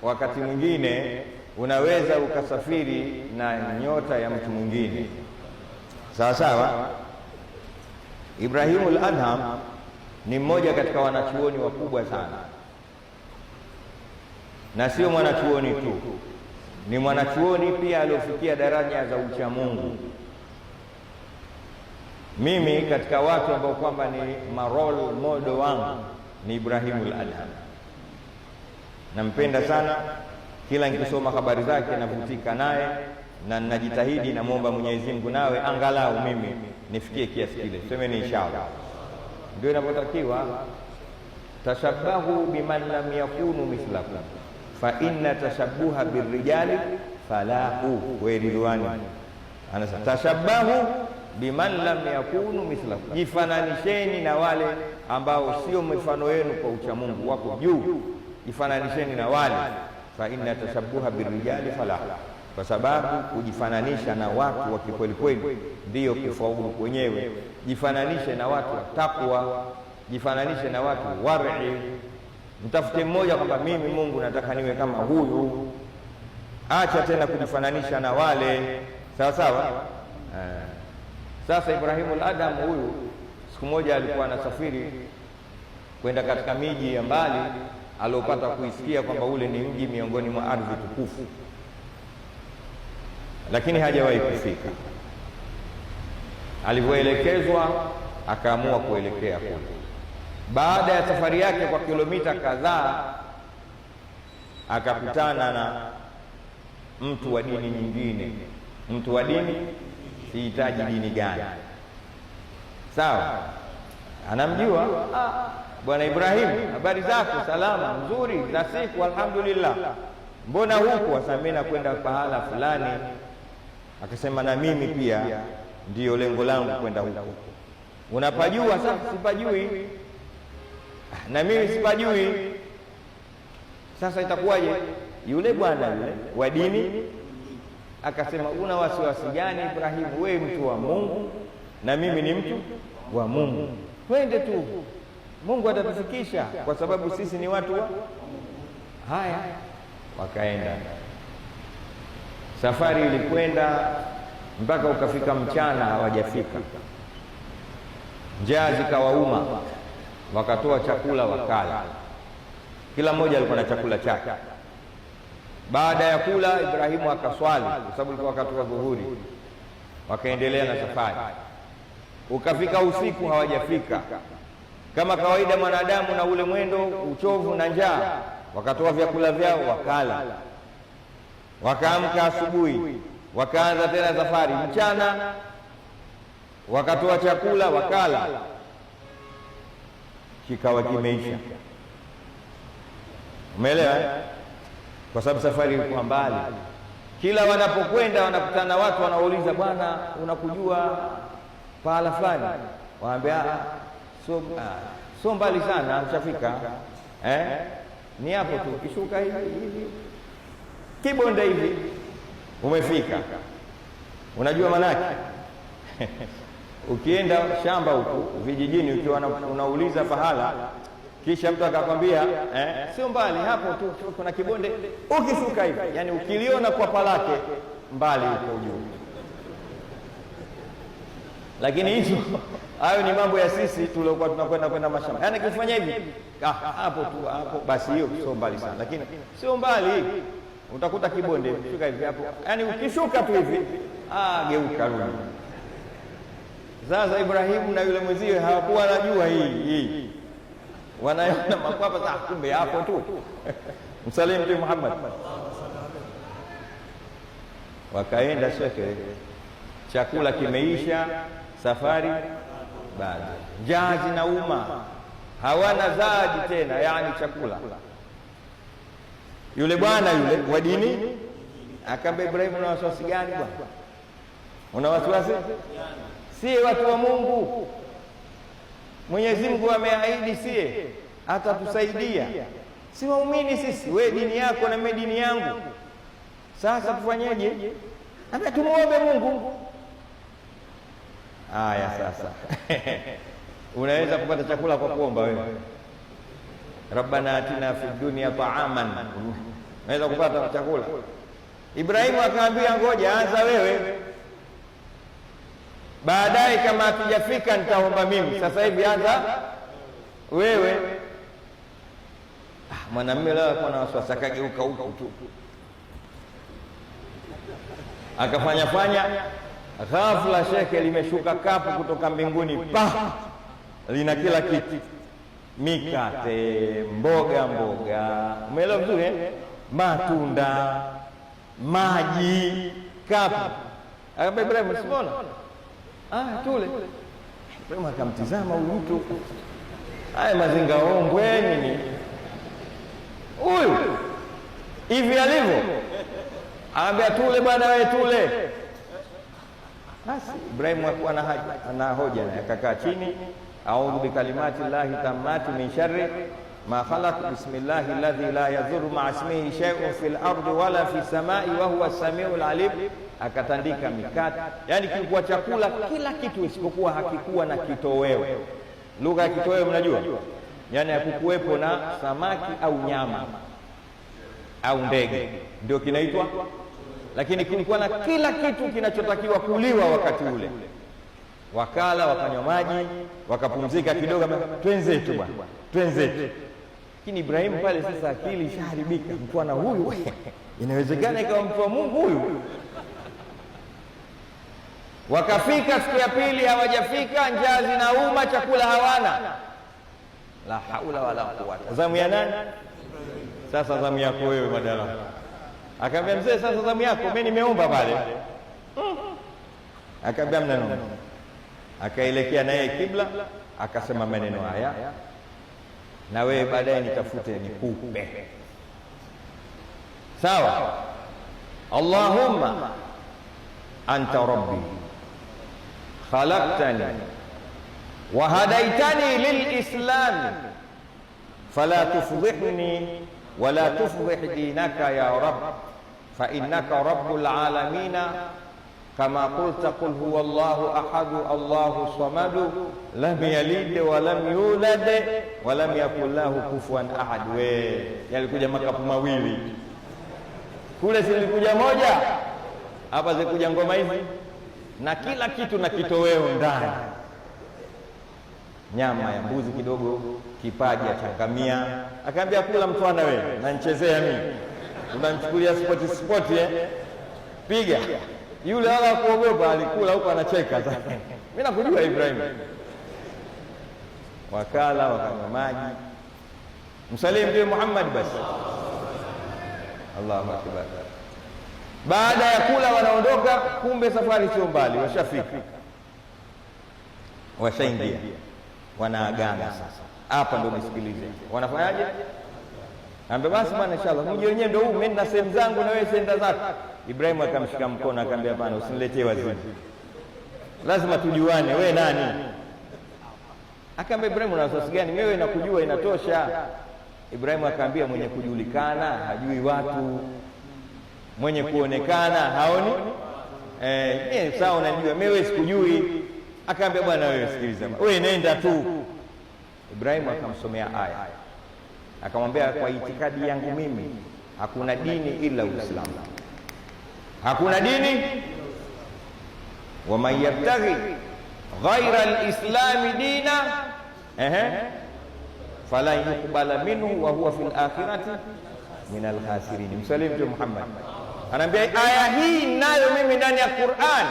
Wakati mwingine unaweza ukasafiri na nyota ya mtu mwingine, sawa sawa. Ibrahimu al-Adham ni mmoja katika wanachuoni wakubwa sana, na sio mwanachuoni tu, ni mwanachuoni pia aliofikia daraja za uchamungu. Mimi katika watu ambao kwamba ni marole model wangu ni Ibrahimu al-Adham, nampenda sana, kila nikisoma habari zake navutika naye na ninajitahidi, namwomba Mwenyezi Mungu nawe angalau mimi nifikie kiasi kile. Semeni inshallah, ndio inavyotakiwa. Tashabahu biman lam yakunu mithlakum fa inna tashabuha birrijali falahu. We Ridwani anasema tashabahu biman lam yakunu mithlakum, jifananisheni na wale ambao sio mifano yenu kwa uchamungu, wako juu. Jifananisheni na wale, fa inna tashabuha birrijali falahu, kwa sababu kujifananisha na watu wa kikweli kweli ndiyo kufaulu kwenyewe. Jifananishe na watu wa takwa, jifananishe na watu war'i. Mtafute mmoja kwamba mimi Mungu nataka niwe kama huyu. Acha tena kujifananisha na wale, sawa sawa. Sasa Ibrahimu al-Adham huyu siku moja alikuwa anasafiri kwenda katika miji ya mbali, aliopata kuisikia kwamba ule ni mji miongoni mwa ardhi tukufu, lakini hajawahi kufika. Alivyoelekezwa akaamua kuelekea kule. Baada ya safari yake kwa kilomita kadhaa, akakutana na mtu wa dini nyingine. Mtu wa dini, sihitaji dini gani, sawa, anamjua bwana Ibrahim, habari zako? Salama, nzuri za siku, alhamdulillah. Mbona huku? Asamina kwenda pahala fulani. Akasema na mimi pia ndiyo lengo langu kwenda huko. Unapajua? Sasa sipajui, na mimi sipajui. Sasa itakuwaje? Yule bwana yule wa dini akasema, una wasiwasi gani Ibrahimu? Wewe mtu wa Mungu na mimi ni mtu wa Mungu, twende tu, Mungu atatufikisha kwa sababu sisi ni watu wa haya. Wakaenda, safari ilikwenda mpaka ukafika mchana, hawajafika. Njaa zikawauma, wakatoa chakula wakala, kila mmoja alikuwa na chakula chake. Baada ya kula, Ibrahimu akaswali kwa sababu ilikuwa wakati wa dhuhuri. Wakaendelea na safari, ukafika usiku, hawajafika. Kama kawaida mwanadamu na ule mwendo, uchovu na njaa, wakatoa vyakula vyao wakala. Wakaamka asubuhi, wakaanza tena safari. Mchana wakatoa chakula wakala, kikawa kimeisha. Umeelewa? Kwa sababu safari ilikuwa mbali. Kila wanapokwenda wanakutana watu wanauliza, bwana, unakujua pahala fulani? Waambia so mbali sana, mshafika ni hapo tu, ukishuka hivi hivi kibonde hivi umefika. Unajua manake ukienda shamba huku vijijini, ukiwa unauliza pahala, kisha mtu akakwambia sio mbali hapo tu kuna kibonde, ukishuka hivi, yani ukiliona kwa palake mbali huko juu. Lakini hizo hayo ni mambo ya sisi tuliokuwa tunakwenda kwenda mashamba, yani kufanya hivi hapo tu hapo, basi hiyo sio mbali sana, lakini sio mbali, utakuta kibonde, shuka hivi hapo, yani ukishuka tu hivi geuka rudi. Sasa Ibrahimu na yule mwenziwe hawakuwa wanajua hii, wanaona makwapa, sasa kumbe hapo tu. Msalimu Mtume Muhammad. Wakaenda shekhe, chakula kimeisha, safari bado, njaa zinauma, hawana zaadi tena, yani chakula. Yule bwana yule wa dini akaambia Ibrahimu, una wasiwasi gani bwana? Una wasiwasi? Sie watu wa Mungu, Mwenyezi Mungu ameahidi sie atatusaidia. Si waumini sisi, we dini yako na mimi dini yangu. Sasa tufanyeje? Ambia tumuombe Mungu. Haya sasa unaweza kupata chakula kwa kuomba wewe. Rabbana atina fid dunya ta'aman. Naweza kupata chakula. Ibrahimu akaambia ngoja, anza wewe, baadaye kama hatujafika nitaomba mimi. Sasa hivi anza wewe. Mwanamume leo alikuwa na wasiwasi, akageuka huku tu akafanya fanya, ghafla shekhe, limeshuka kapu kutoka mbinguni, pa lina kila kitu, mikate, mboga mboga, umeelewa vizuri eh? Matunda, maji, kapu. Akamwambia Ibrahim, simona tule. Ibrahim akamtizama huyu mtu, haya mazinga ombwe nini huyu hivi alivyo? Anambia tule bwana, wewe tule. Basi Ibrahim hakuwa na haja, ana hoja naye, akakaa chini, a'udhu bikalimati llahi tammati min sharri ma khalaq bismillahi alladhi la yadhurru ma'a ismihi shay'un fil ardi wala fi samai wa huwa samiul alim. Akatandika mikate, yani kilikuwa chakula kila kitu isipokuwa hakikuwa na kitoweo. Lugha ya kitoweo mnajua, yani hakukuwepo na samaki au nyama au ndege, ndio kinaitwa, lakini kulikuwa na kila kitu kinachotakiwa kuliwa wakati ule. Wakala, wakanywa maji, wakapumzika kidogo, twenzetu bwana, twenzetu. Lakini Ibrahimu pale sasa akili ishaharibika, mtu na huyu inawezekana ikawa mtu wa Mungu huyu. Wakafika siku ya pili, hawajafika, njaa zinauma, chakula hawana. La haula wala quwwata. Zamu ya nani sasa? Zamu yako wewe madaraka. Akaambia mzee, sasa zamu yako, mimi nimeomba pale. Akaambia mna noma. Akaelekea naye kibla, akasema maneno haya, na wewe baadaye nitafute nikupe. Sawa. Allahumma anta rabbi khalaqtani wa hadaitani lilislami fala tufdhihni wala tufdhih dinaka ya rab fa innaka rabbul alamina kama qulta qul huwa Allahu ahadu Allahu samadu lam yalid wa lam yulad wa lam yakul lahu kufuwan ahad. We, yalikuja makapu mawili kule, zilikuja moja, hapa zilikuja ngoma hizi na kila kitu na kitoweo ndani, nyama ya mbuzi kidogo, kipaji cha ngamia. Akaambia kula mtwana wewe, nanchezea mimi, unanichukulia spoti spoti eh? Piga yule, wala kuogopa, alikula huko anacheka. Mimi nakujua Ibrahim. Wakala wakanywa maji, msalimu Mtume Muhammad basi. Allahu akbar. Baada ya kula wanaondoka, kumbe safari sio mbali, washafika, washaingia, wanaagana sasa. Hapa ndio nisikilize, wanafanyaje? Ambe basi bwana, inshallah mji wenyewe ndio huu, mimi na sehemu zangu na wewe senda zako. Ibrahimu akamshika mkono akamwambia, hapana, usiniletee wazimu, lazima tujuane, we nani? Akaambia Ibrahimu, una wasiwasi gani? Mimi nakujua, inatosha. Ibrahimu akaambia, mwenye kujulikana hajui watu, mwenye kuonekana haoni. Mimi sawa, unanijua mimi, wewe sikujui. Akaambia, bwana wewe sikiliza, wewe nenda tu. Ibrahimu akamsomea aya, akamwambia, kwa itikadi yangu mimi hakuna dini ila Uislamu, hakuna dini. Waman yabtaghi ghaira alislami dina falan yuqbala minhu wa huwa fil akhirati min alkhasirin. Msalimu Mtume Muhammad anaambia aya hii nayo mimi ndani ya Qur'an.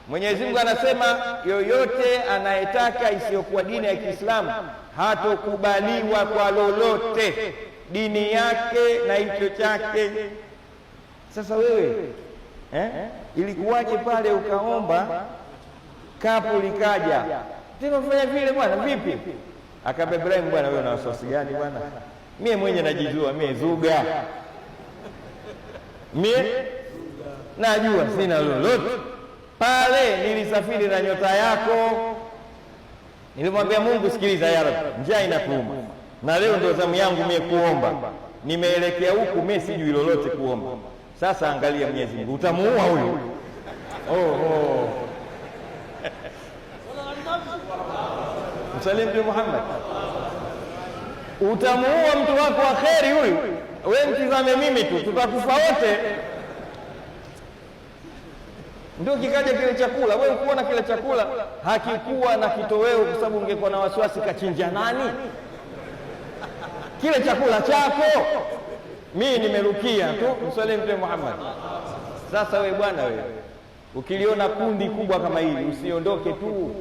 Mwenyezi Mungu anasema yoyote anayetaka isiyokuwa dini ya Kiislamu hatokubaliwa kwa lolote, dini yake na hicho chake. Sasa wewe ilikuwaje pale ukaomba kapu likaja tena fanya vile bwana, vipi? Akaambia Ibrahim, bwana wewe una wasiwasi gani bwana? Mie mwenye najijua, mie zuga, mie najua sina lolote. Pale nilisafiri na nyota yako, nilimwambia Mungu, sikiliza ya Rabbi, njaa inakuuma na leo ndio zamu yangu mie kuomba, nimeelekea huku, mie sijui lolote kuomba. Sasa angalia, Mwenyezi Mungu utamuua huyu. Oh. Msalimu Mtume Muhammad, utamuua mtu wako wa kheri huyu. We mtizame mimi tu, tutakufa wote. Ndio kikaja kile chakula. Wewe ukuona kile chakula hakikuwa na kitoweo, kwa sababu ungekuwa na wasiwasi kachinja nani kile chakula chako. Mimi nimerukia tu, mswalie Mtume Muhammad. Sasa we bwana, wewe ukiliona kundi kubwa kama hili usiondoke tu.